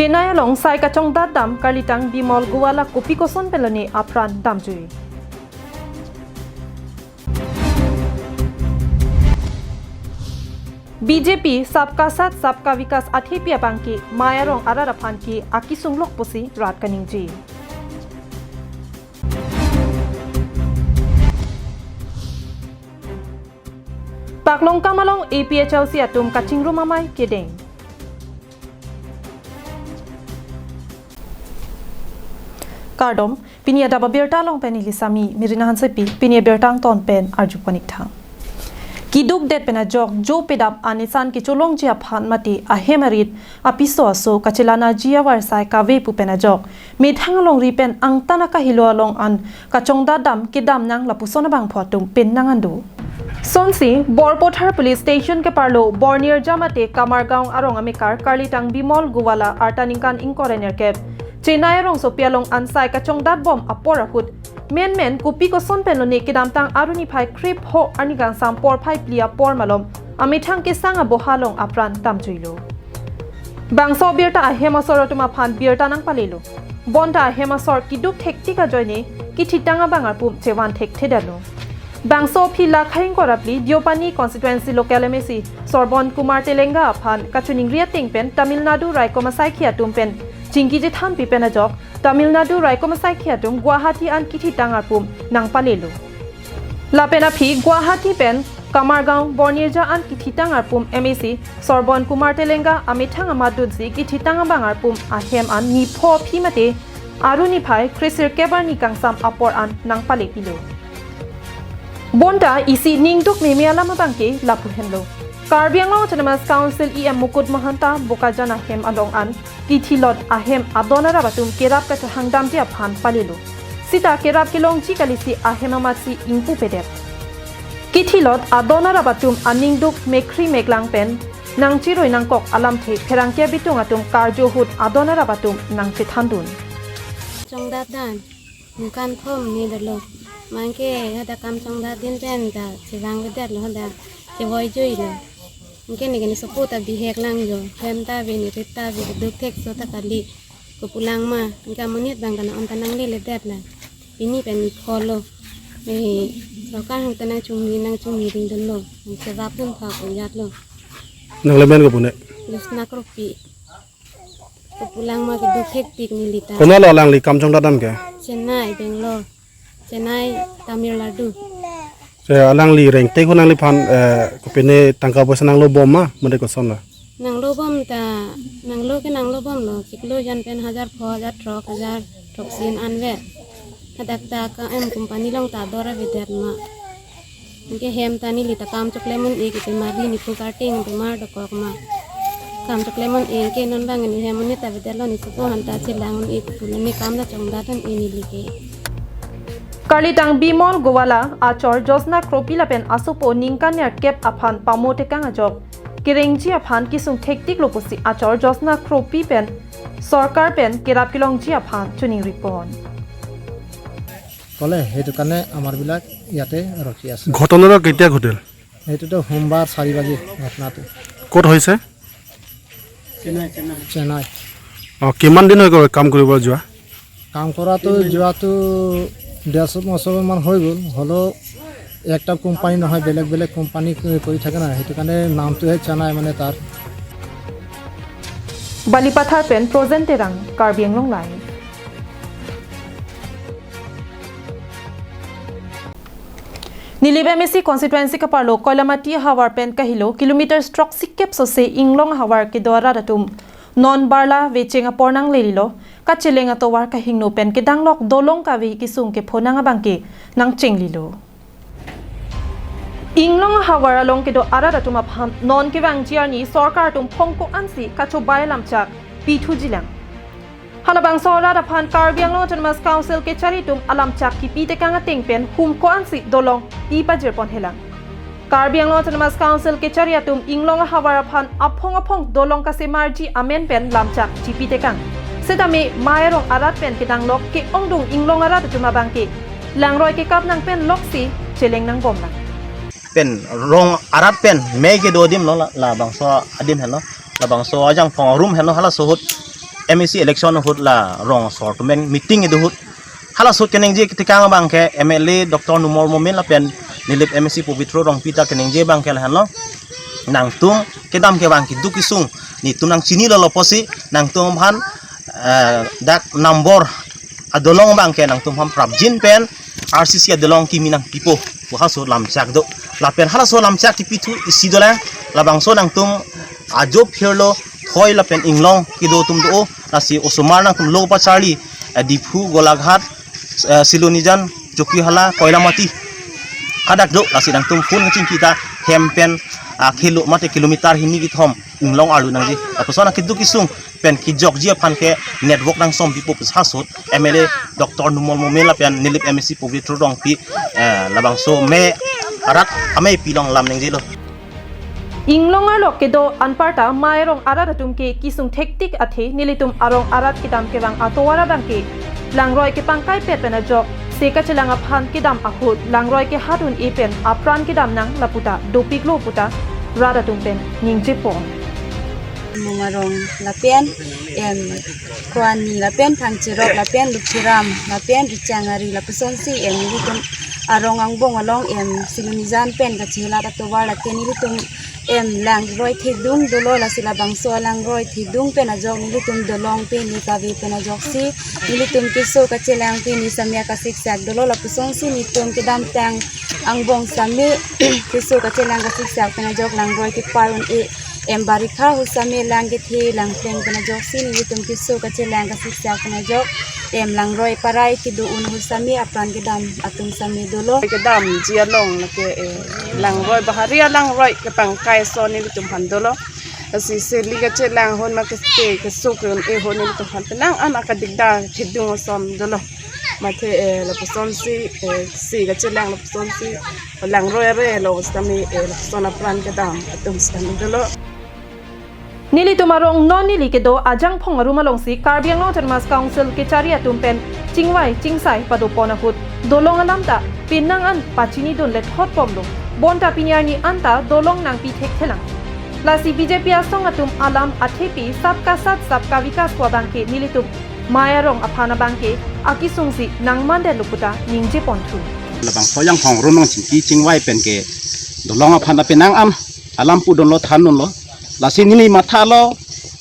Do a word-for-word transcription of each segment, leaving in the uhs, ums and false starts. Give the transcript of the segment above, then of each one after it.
Chennai along sai kachongdat dam karlitang Bimol Gowala kopi koson pen lone apran damjui. B J P Sabka Saath Sabka Vikas athepi abangke Maya Rong arat aphan ke akisung lok pusi rat kaningje. Paklongkam along A P H L C atum kachingrum amei kedeng. Kardom, pini adap abirta along pen neli Sami Merina Hansepi, pini abirta angton pen arju pon ik tha. Kidukdet pen ajok jo pedap anisan kecholongji aphan mate ahem arit apiso aso kachelanaji avarsai kave pu pen ajok methang alongri pen angtan akahelo along an kachongdat dam kedam nang lapuson abangphu atum pen nang ando. Sonsi Borpathar Police Station keparlo Bornirja mate Kamargaon arong amekar karlitang Bimol Gowala arta ningkan ingkoi ra nerkep Chennai arongsopi along an sai kachongdat bom apor ahut menmen kopi koson pen lone kedamtang aru niphai krepho arni kangsam porphai phli apor malom amethang kesang aboha along apran damjuilo. Bangso abirta ahem asor atum aphan birta nangpalelo. Bonta ahem asor kiduk thektik ajoine kithitang abang arpum chevan thekthedetlo. Bangso aphi la khang korapli Deopani constituency local M A C Sorbon Kumar Telenga aphan kachiningri ateng pen Tamil Nadu raikom asaikhi atum pen chingki chethanpi pen ajok Tamil Nadu raikom asaikhi atum Guwahati an kithitang arpum nangpalelo. Lapen aphi Guwahati pen Kamargaon Bornirja an kithitang arpum M A C Sorbon Kumar Telenga amethang amat dunsi kithitang abang arpum ahem an nipho aphi mate aru niphai kresirkep arni kangsam apor an nangpalepilo. Bonta isi ningduk meme alam abangke lapu henlo. Karbi Anglong Autonomous Council E M Mukut Mahanta Bokajan ahem along an kithilot ahem adon arap atum kerap kachehang damji aphan palelo. Sita kerap kelongji kalisi ahem amatsi ingpupedet. Kithilot adon arap atum aningduk mekhri meklang pen nangchiroi nangkok alamthe pherangke abitung atum karju ahut adon arap atum nangchethandun. Chongdat dam ningkan thom ni dolo. Mangke hadak kam chongdat din pen ta chevangvedetlo, hadak chevoijuilo. Anke neli ke ne sopo ta bihek lang jo. Hem ta ave, ne rit ta ave, duk thekso ta kali. Kopulang ma, anke amonit abang ta na-on ta nangleledet la. Pini pen pholo. Eh, sorkar hang ta nangchingni, nangchingni ding dunlo. Anke vap dun pha ko jatlo. Nang le men kopi ne? Josna Kropi. Kopulang ma keduk thektik neli ta. Konatlo alangli kam chongdat dam ke? Chennai, Bangalore. Chennai, Tamil Nadu. Se alangli rengte ko nangliphan, eh, kopine tangka poisa nanglo bom ma, mate koson la? Nanglo bom ta, nanglo ke nanglo bomlo. Chiklo jan pen hajar pho, hajar throk, hajar throksi an anvet. Hadak ta ka em company along ta dor avedet ma. Anke hem ta neli ta kam choklemon-e ke pemar, neli nephu karting pemar dokok ma. Kam choklemon-e anke non abang ne hem un-e ta avedetlo, ne sopo han ta chelang un-e pu ne kam ta chongdat un-e neli ke. Karlitang Bimol Gowala achor Josna Kropi lapen asopo ningkan nerkep aphan pamotekang ajok kerengji aphan kesung thektiklo pusi achor Josna Kropi pen sorkar pen kerap kelongji aphan chiningri pon. ক'লে, সেইটো কাৰণে আমাৰবিলাক ইয়াতে ৰখি আছে। ঘটনাটো কেতিয়া ঘটিল? সেইটোতো সোমবাৰ চাৰি বাজি ঘটনাটো। ক'ত হৈছে? চেন্নাই। অ, কিমান দিন হৈ গ'ল কাম কৰিব যোৱা? কাম কৰাটো যোৱাটো ডেৰ বছৰমান হৈ গ'ল, হ'লেও একটা কোম্পানী নহয়, বেলেগ বেলেগ কোম্পানী কৰি থাকে না, সেইটো কাৰণে নামটোহে চেন্নাই মানে তাৰ। Balipathar pen Projen Terang, Karbi Anglong Live. Nilip M A C constituency keparlo Koilamati havar pen kahelo kilometer stroksi kep sose Inglong havar kedo arat atum non barla vecheng apor nanglelilo, kacheleng atovar kahingno pen kedanglok dolong kave kesung kephonang abangke nangchenglilo. Inglong havar along kedo arat atum aphan non kevangji arni sorkar atum phongko ansi kachobai alamchak pithujilang. Halabangso arat aphan Karbi Anglong Autonomous Council kechari atum alamchak kipi tekang ateng pen humko ansi dolong pi pajir pon helang. Karbi Anglong Autonomous Council kechari atum Inglong havar aphan aphong aphong dolong kasemarji amen pen lamchak chipi tekang. Setame Maya Rong arat pen kedanglok ke-ongdung Inglong arat atum abangke langroi kekap nang pen loksi cheleng nangbomlang. Pen rong arat pen me kedo adim lo la, labangso adim helo, labangso ajang phong arum helo, halaso ahut M A C election ahut la rong asor atum pen meeting kedo ahut. Halaso ahut keningje ketekang abang ke M L A Doctor Numal Momin lapen Nilip M A C Pobitro Rongpi ta keningje abang ke lahenlo. Nangtum kedam ke abang keduk kesung netum nangchinilo lapusi nangtum aphan, eh, dak number adolong abang ke nangtum aphan prapjin pen R C C adolong kimi nangpipo pu halaso lamchak do. Lapen halaso lamchak kipi thu isi dolang, labangso nangtum ajo phirlo thoi lapen inglong kedo atum do, lasi osomar nangtum lo pacharli, eh, Diphu, Golaghat, eh, Silonijan, Chokihola, Koilamati hadak do, lasi nangtum phone kachingki ta hem pen, ah, kilo mate kilometer hini kethom inglong arlo nangji. Lapuson akeduk kesung pen kejokji aphan ke network nangsom pipo pu halaso ahut M L A Doctor Numal Momin lapen Nilip M A C Pobitro Rongpi, eh, labangso me arat amei pilong lam ningjelo. Inglong arlo kedo anparta Mairong arat atum ke kesung thektik athe nelitum arong arat kedam kevang atovar abang ke langroi kepangkaipet pen ajok se kachelang aphan kedam ahut langroi kehadun-e pen apran kedam nang lapu ta dopiklo puta rat atum pen ningjepon. Mungarong lapen, em, Koani lapen Phangcherok lapen Lukhiram lapen Richangari lapusonsi, em, nelitum arong angbong along, em, Silonijan pen kachelat atovar lake nelitum, em, langroi thedung dolo, lasi labangso alangroi thedung pen ajok nelitum dolong pini kave pen ajoksi nelitum keso kachelang pini samya kasiksak dolo, lapusonsi nelitum kedamtang angbong sami keso kachelang kasiksak pen ajok langroi kepar un-e, em, barikha ahut sami lang kethe lang pleng pen ajoksi nelitum keso kachelang kasiksak pen ajok, em, langroi parai kedo un ahut sami apran kedam atum sami dolo. Kedamji along lake, eh, langroi bahari alangroi kepangkai ason nelitum aphan dolo. Lasi seli kachelang ahut ma kese keso ke-un-e ahut nelitum aphan penang an akadikdar thedung ason dolo. Mate, eh, lapusonsi, eh, se kachelang lapusonsi langroi arelo sami, eh, lapuson apran kedam atum sami dolo. Nelitum arong non neli kedo Ajangphong arum alongsi Karbi Anglong Autonomous Council kechari atum pen chingvai chingsai padopon ahut dolong alam ta penang an pachinidun lethot bomlo. Bonta pini arni anta dolong nangpi thekthelang. Lasi B J P asong atum alam athepi Sabka Saath Sabka Vikas pu abang ke nelitum Mairong aphan abang ke akesungsi nangmandetlo puta ningjeponthu. Labangso Ajangphong arum along chingki chingvai pen ke dolong aphan ta penang an alam pudunlo thandunlo. Lasi neli mathalo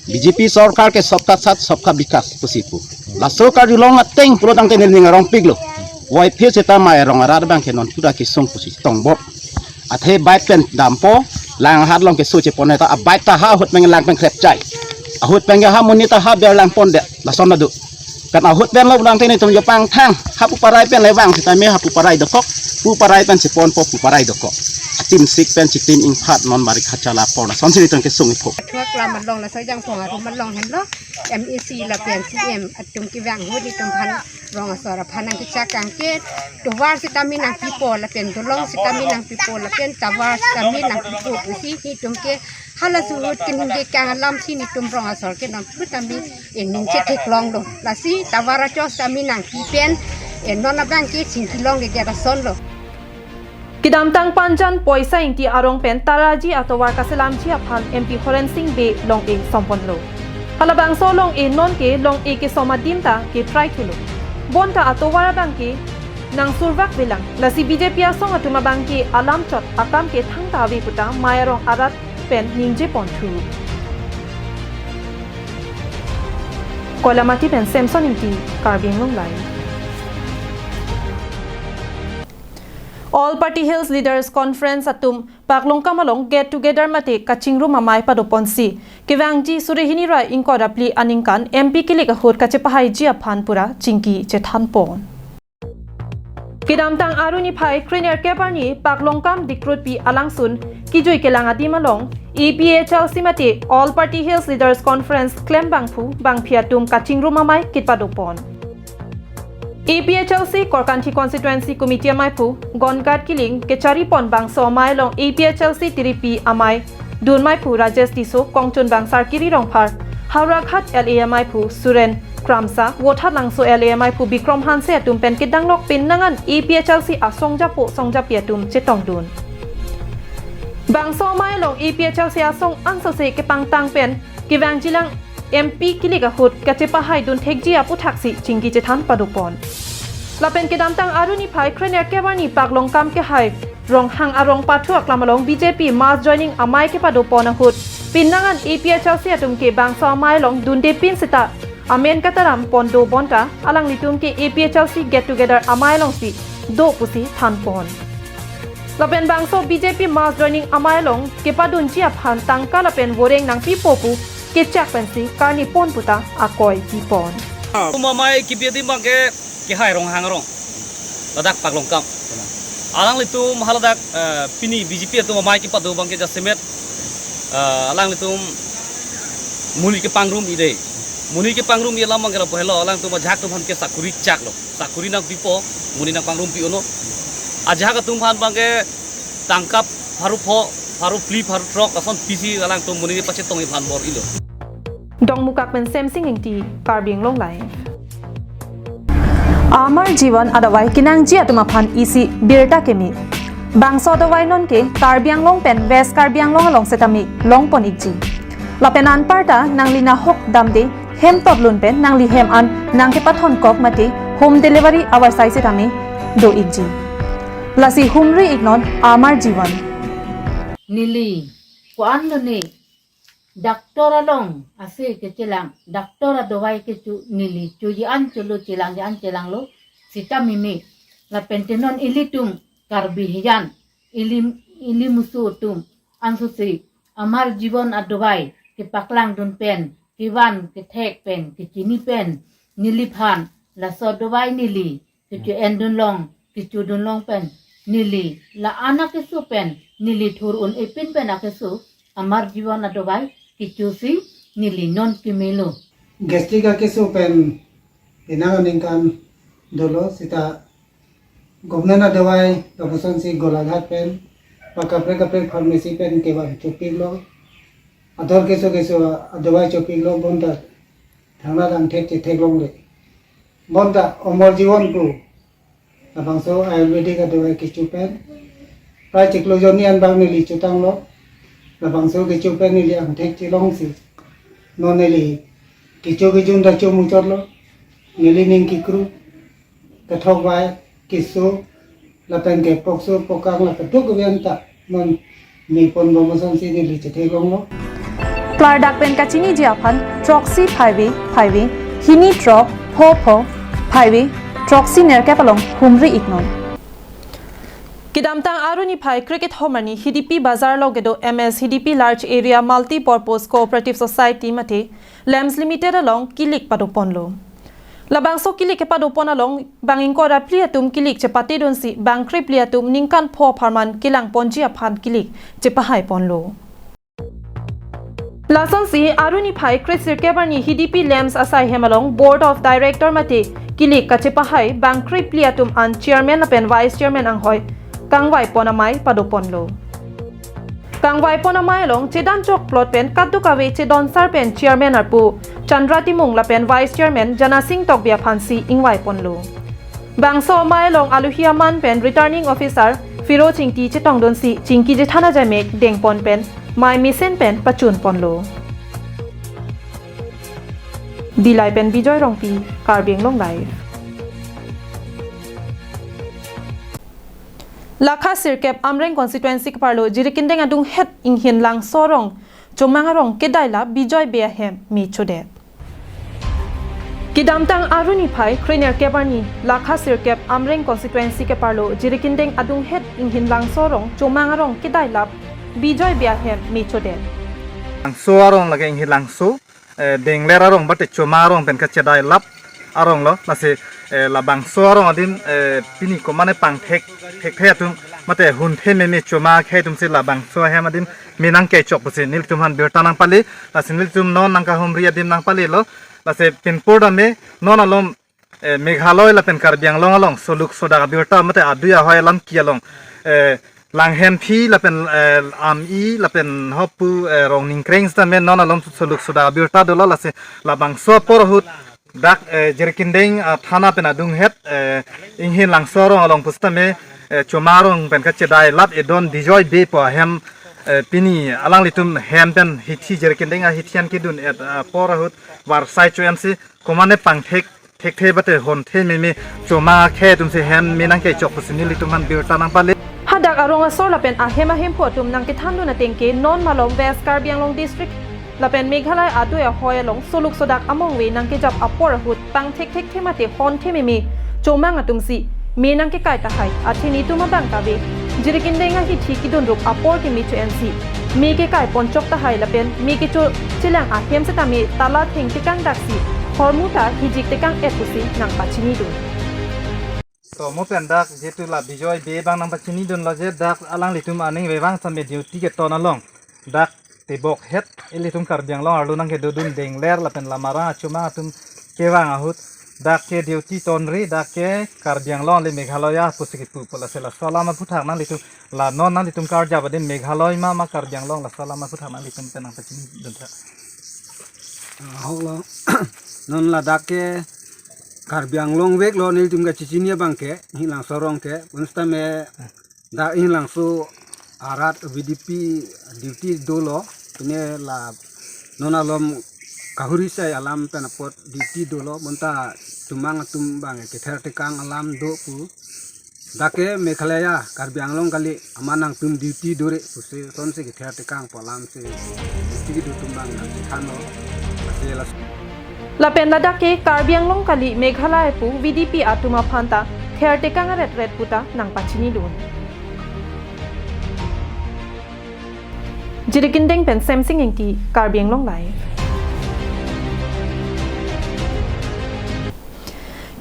B J P sorkar ke Sabka Saath Sabka Vikas pusi pu. Laso karjulong ateng pulotangte neli ning arongpiklo. Puvoiphit seta Mairong arat abang ke non pura kesung pusi tongbop. Athe bike pen dampo, lang ahat along keso chepon ta, a bike ta ha ahut pen lang pen krepchai. Ahut pen ha monit ta ha berlang pondet, lason adu. Pen ahut pen lo lang tene tum jopang thang, ha pu parai pen levang sitame ha pu parai dokok, pu parai pen cheponpo pu parai dokok. Atim sik pen chitim ingphat non mari kachala pon, lasonsi nelitum kesung ikho. Thuak lam along laso Ajangphong arum along henlo, M A C lapen C M atum kevang ahut nelitum aphan rong asor aphan nangkechak kangke, tovar sitame nangpipo lapen dolong sitame nangpipo lapen tovar sitame nangpipo pusi nelitum ke halaso ahut keningje kang alamsi nelitum rong asor ke non putame eningje theklonglo. Lasi tovar acho sitame nangpi pen, eh, non abang ke chingkilongledet asonlo. Kedamtang Panjan Poisa Ingti arong pen Taraji atovar kaselamji aphan M P Horen Sing Bey long-e somponlo. Halabangso long-e non ke long-e kesom adim ta ketrai thulo. Bonta atovar abang ke nangsurvakvelang. Lasi B J P asong atum abang ke alam chot akam ke thangta ave puta Mairong arat pen ningjeponthu. Koilamati pen Samson Ingti, Karbi Anglong Live. All Party Hills Leaders Conference atum Paklongkam along get together mate kachingrum amei padoponsi kevangji suri hini ra ingkoi ra phli aningkan M P kilik ahut kachepahaiji aphan pura chingki chethanpon. Kedamtang Aru niphai krenerkep arni Paklongkam Dikrutpi alangsun kejui kelang adim along A P H L C mate All Party Hills Leaders Conference klem bangphu bangphi atum kachingrum amei kitpadopon. A P H L C Korkanthi Constituency Committee ameiphu Gonkat Killing kecharipon bangso amei along A P H L C tiripi amei dun meiphu Rajesh Tisso, Kongchunbang Sarkiri Rongphar, Howraghat L A ameiphu Suren Kramsa, Vothatlangso L A ameiphu Bikrom Hanse atum pen kedanglok penang an A P H L C asong japo song japi atum chetongdun. Bangso amei along A P H L C asong angsose kepangtang pen kevangjilang M P kilik ahut kachepahai dun thekji aputhaksi chingki chethan padopon. Lapen kedamtang Aru niphai krenerkep arni Paklongkam kehai Ronghang arong pathu aklam along B J P mass joining amei kepadopon ahut, pinangan A P H L C atum ke bangso amei along dundepin seta amen kataram pon do bonta alanglitum ke A P H L C get together amei alongsi do pusi thanpon. Lapen bangso B J P mass joining amei along kepadunji aphan tangka lapen voreng nangpipo pu kechak pensi karnipon puta akoi pipon. Atum amei kebi adim abangke kehai Ronghang arong, ladak Paklongkam. Alanglitum haladak, eh, pini B J P atum amei kepado abangke jasemet, eh, alanglitum monit kepangrum-i dei. Monit kepangrum-i alam abangke lapu helo, alangtum ajahak atum aphan ke sakuri chaklo. Sakuri nangpipo, monit nangpangrumpi-unlo. Ajahak atum aphan abangke tangka pharo pho, pharo phli, pharo throk, lason pisi alangtum monit pachetongji aphan bor-ilo. Dongmukak pen Semsing Ingti, Karbi Anglong Live. Amar Jiwan adavai kenangji atum aphan isi birta keme. Bangso adavai nonke Karbi Anglong pen West Karbi Anglong along setame longpon-ikji. Lapen anparta nangli nahok damde hem totlun pen nangli hem an nangkepathonkok mate home delivery avarsai setame do-ikji. Lasi humri-iknon Amar Jiwan. Neli ko-an lone doctor along ase kechelang, doctor adavai kecho neli choji an cholo, chelang ji an chelanglo, sita mimi. Lapen te non ilitum Karbi hijan, ili, ili musu atum ansose Amar Jiwan adavai kepaklang dun pen, kevan kethek pen, kechini pen, neliphan laso adavai neli kecho-en dunlong, kecho dunlong pen neli la-an akeso pen neli thur un-epin pen akeso Amar Jiwan adavai kechosi neli non kemelo. Gastric akeso pen penang aningkan dolo sita government adavai lapuson si Golaghat pen pa kaprek kaprek pharmacy pen kevan chopiklo. Ador keso keso adavai chopiklo bonta thangnatthu angthek chetheklongle. Bonta Amar Jiwan pu labangso Ayurvedic adavai kecho pen prai chiklo jonni an bang neli chotanglo. Labangso kecho pen neli angthek chelongsi non neli kecho kejun ta chomuchotlo. Neli ning kekru, kethok vai, keso, lapen ke pokso pokang lapen duk avian ta non mepon bom asonsi neli chetheklonglo. Klardak pen kachiniji aphan throksi phaive phaive, hini throk pho pho phaive, throksi nerkep along humri-iknon. Kedamtang Aru niphai kre-kethom arni Hidipi Bazar lo kedo M S Hidipi Large Area Multi Purpose Cooperative Society mate LAMPS Limited along kilik padoponlo. Labangso kilik kepadopon along bang ingkoi ra phli atum kilik chepatedunsi bang kre phli atum ningkan pho apharman kelangponji aphan kilik chepahaiponlo. Lasonsi Aru niphai kre-sirkep arni Hidipi LAMPS asai hem along Board of Director mate kilik kachepahai bang kre phli atum an Chairman lapen Vice Chairman anghoi kangvaipon amei padoponlo. Kangvaipon amei along chedam chokplot pen kadokave chedonsar pen Chairman arpu Chandra Timung lapen Vice Chairman Janasing Tokbi aphansi ingvaiponlo. Bangso amei along aluhi aman pen Returning Officer Firo Chingti chetongdunsi chingki chethan ajaimek dengpon pen mei mesen pen pachunponlo. Dillai pen Bijoy Rongpi, Karbi Anglong Live. Lakha sirkep Amreng constituency keparlo Jirikindeng adunghet Inghin Langso arong Chomang arong kedailap Bijoy Bey ahem mechodet. Kedamtang Aru niphai kre-nerkep arni Lakha sirkep Amreng constituency keparlo Jirikindeng adunghet Inghin Langso arong Chomang arong kedailap Bijoy Bey ahem mechodet. Langso arong lake Inghin Langso, eh, dengler arong bate Chomang arong pen kachedailap arong lo, lasi, eh, labangso arong adim, eh, pini komane pangthek thekthe atum mate hunthe meme Chomang akhei atumsi labangso ahem adim me nangkechok pusi nelitum aphan birta nangpale, lasi nelitum non nangkahumri adim nangpalelo, lasi pinpur dame non alom, eh, Meghalaya lapen Karbi Anglong along soluk sodak abirta mate adui ahoi alam ki along, eh, Langhemphi lapen, eh, Ami lapen hopu, eh, Rongningkreng sitame non alom soluk sodak abirta dolo, lasi labangso apor ahut dak, eh, Jirikindeng, ah, thana pen adunghet, eh, Inghin Langso arong along pusitame, eh, Chomang arong pen kachedailap edon Bijoy Bey pu ahem Eh, pini alanglitum hem pen hithi jerkin deng ahithi an kedun et apor ahut varsai cho-ensi komatne pangthek thekthe bate honthe meme chomang akhei atumsi hem me nangkechok pusi nelitum aphan birta nangpale. Hadak arong asor lapen ahem ahemphu atum nangkethandun ateng ke non malom West Karbi Anglong District lapen Meghalaya adui ahoi along soluk sodak amongve nangkejap apor ahut pangthek thekthe mate honthe meme chomang atumsi me nangkekai tahai, athe netum abang kave jirikindeng ahithi kedun rup apor keme cho-ensi me kekai ponchok tahai lapen me kecho chelang ahem setame tala thengtekang daksi hormu ta hijik tekang et pusi nangpachinidun. To mo pen dak jetu la Bijoy Bey abang nangpachinidunlo je dak alanglitum aning vevang same duty keton along dak tebok het ilitum Karbi Anglong arlo nangkedodun dengler lapen lamarang achomang atum kevang ahut dak ke duty tonri, dak ke Karbi Anglong le Meghalaya pusi kepu pu lasi laso alam aphuthak nanglitum la non nanglitum karjap adim Meghalaya ma ma Karbi Anglong, laso alam aphuthak nanglitum pen nangpachinidun tha. Ah, hoklo. Non ladak ke Karbi Anglong veklo nelitum kachechini abang ke, Inglangso arong ke, bonsetame dak Inglangso arat V D P duty dolo, pine la non alom kahuri sai alam pen apot duty dolo, bonta chomang atum abang kether tekang alam do pu. Dak ke Meghalaya, Karbi Anglong kali, amat nangtum duty dore pusi sonsi kether tekang pu alamsi duty kedo atum abang nangchethanlo. Lasi la Lapen ladak ke Karbi Anglong kali Meghalaya pu V D P atum aphan ta ther tekang aret ret puta nangpachinidun. Jirikindeng pen Semsing Engti, Karbi Anglong Live.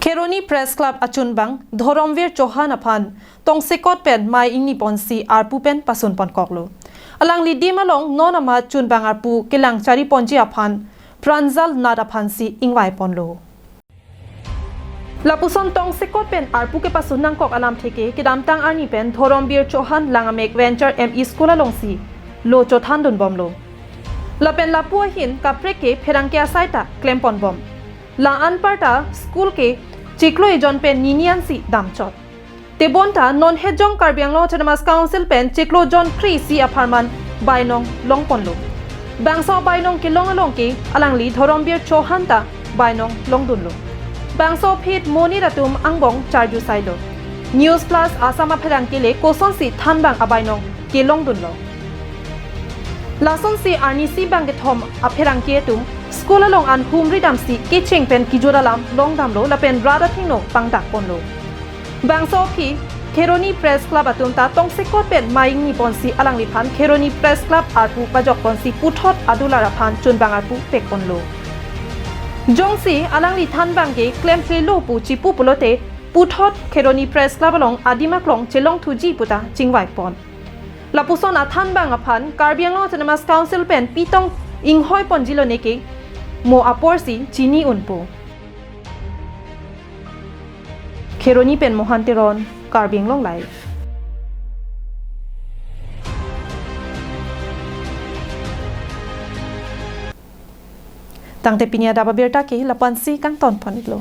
Kheroni Press Club achunbang Dhoromvir Chauhan aphan tongsekot pen mei ingni ponsi arpu pen pasun ponkoklo. Alangli adim along non amat chunbang arpu kelang chari ponji aphan Pranjal Nath aphansi ingvai ponlo. Lapuson tongsekot pen arpu kepasun nangkok alamthe ke kedamtang arni pen Dhoromvir Chauhan Langamek Venture M E School alongsi lo chothandun bomlo. Lapen lapu ahin kaprek ke pherangke asai ta klem pon bom. La anparta school ke chiklo ejon pen nini ansi damchot. Tebonta non hetjong Karbi Anglong Autonomous Council pen chiklo jon kre-isi apharman bainong long ponlo. Bangso bainong kelong along ke alangli Dhoromvir Chauhan ta bainong longdunlo. Bangso phit monit atum angbong charju sailo. News Plus Assam apherangke le kosonsi thanbang abainong kelongdunlo. Lasonsi arnisi bangkethom apherangke atum school along an humri damsi kecheng pen kejut alam longdamlo lapen rat athengno pangdak ponlo. Bangso aphi Kheroni Press Club atum ta tongsekot pen mei ingni ponsi alangliphan Kheroni Press Club arpu pajok ponsi puthot adular aphan chunbang arpu pek ponlo. Jongsi alangli thanbang ke klemkle lo pu chipu pulote puthot Kheroni Press Club along adim aklong chelongthuji puta chingvai pon. Lapuson athanbang aphan Karbi Anglong Autonomous Council pen pitong inghoi ponjilo neke mo aporsi chini unpo. Kheroni pen Mohan Teron, Karbi Anglong Live. Tangte pini adap abirta ke lapu-ansi kangton pon-iklo.